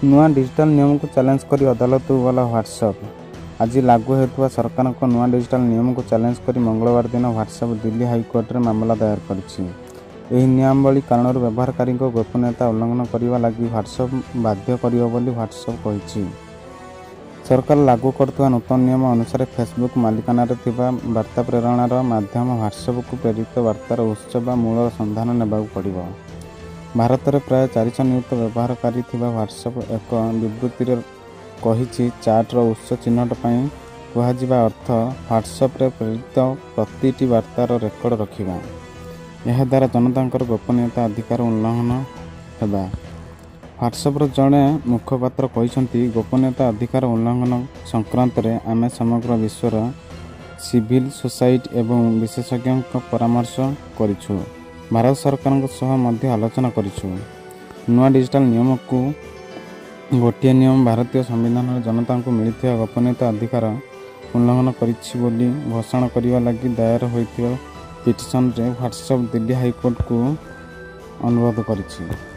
ନୂଆ ଡିଜିଟାଲ ନିୟମକୁ ଚ୍ୟାଲେଞ୍ଜ କରି ଅଦାଲତକୁ ଗଲା ହ୍ୱାଟ୍ସଆପ୍। ଆଜି ଲାଗୁ ହେଉଥିବା ସରକାରଙ୍କ ନୂଆ ଡିଜିଟାଲ ନିୟମକୁ ଚ୍ୟାଲେଞ୍ଜ କରି ମଙ୍ଗଳବାର ଦିନ ହ୍ୱାଟ୍ସଆପ୍ ଦିଲ୍ଲୀ ହାଇକୋର୍ଟରେ ମାମଲା ଦାୟର କରିଛି। ଏହି ନିୟମାବଳୀ କାରଣରୁ ବ୍ୟବହାରକାରୀଙ୍କ ଗୋପନୀୟତା ଉଲ୍ଲଂଘନ କରିବା ଲାଗି ହ୍ୱାଟ୍ସଆପ୍ ବାଧ୍ୟ କରିବ ବୋଲି ହ୍ୱାଟ୍ସଆପ୍ କହିଛି। ସରକାର ଲାଗୁ କରୁଥିବା ନୂତନ ନିୟମ ଅନୁସାରେ ଫେସବୁକ୍ ମାଲିକାନାରେ ଥିବା ବାର୍ତ୍ତା ପ୍ରେରଣର ମାଧ୍ୟମ ହ୍ୱାଟ୍ସଆପ୍‌କୁ ପ୍ରେରିତ ବାର୍ତ୍ତାର ଉତ୍ସ ବା ମୂଳର ସନ୍ଧାନ ନେବାକୁ ପଡ଼ିବ। ଭାରତରେ ପ୍ରାୟ 400 ନିୟୁତ ବ୍ୟବହାରକାରୀ ଥିବା ହ୍ୱାଟ୍ସଆପ୍ ଏକ ବିବୃତିରେ କହିଛି, ଚାଟ୍‌ର ଉତ୍ସ ଚିହ୍ନଟ ପାଇଁ କୁହାଯିବା ଅର୍ଥ ହ୍ୱାଟ୍ସଆପ୍‌ରେ ପ୍ରେରିତ ପ୍ରତିଟି ବାର୍ତ୍ତାର ରେକର୍ଡ ରଖିବା। ଏହାଦ୍ୱାରା ଜନତାଙ୍କର ଗୋପନୀୟତା ଅଧିକାର ଉଲ୍ଲଂଘନ ହେବା। ହ୍ୱାଟ୍ସଆପ୍‌ର ଜଣେ ମୁଖପାତ୍ର କହିଛନ୍ତି, ଗୋପନୀୟତା ଅଧିକାର ଉଲ୍ଲଂଘନ ସଂକ୍ରାନ୍ତରେ ଆମେ ସମଗ୍ର ବିଶ୍ୱର ସିଭିଲ ସୋସାଇଟି ଏବଂ ବିଶେଷଜ୍ଞଙ୍କ ପରାମର୍ଶ କରିଛୁ। ଭାରତ ସରକାରଙ୍କ ସହ ମଧ୍ୟ ଆଲୋଚନା କରିଛୁ। ନୂଆ ଡିଜିଟାଲ ନିୟମକୁ ଗୋଟିଏ ନିୟମ ଭାରତୀୟ ସମ୍ବିଧାନରେ ଜନତାଙ୍କୁ ମିଳିଥିବା ଗୋପନୀୟତା ଅଧିକାର ଉଲ୍ଲଂଘନ କରିଛି ବୋଲି ଘୋଷଣା କରିବା ଲାଗି ଦାୟର ହୋଇଥିବା ପିଟିସନରେ ହ୍ୱାଟ୍ସଆପ୍ ଦିଲ୍ଲୀ ହାଇକୋର୍ଟଙ୍କୁ ଅନୁରୋଧ କରିଛି।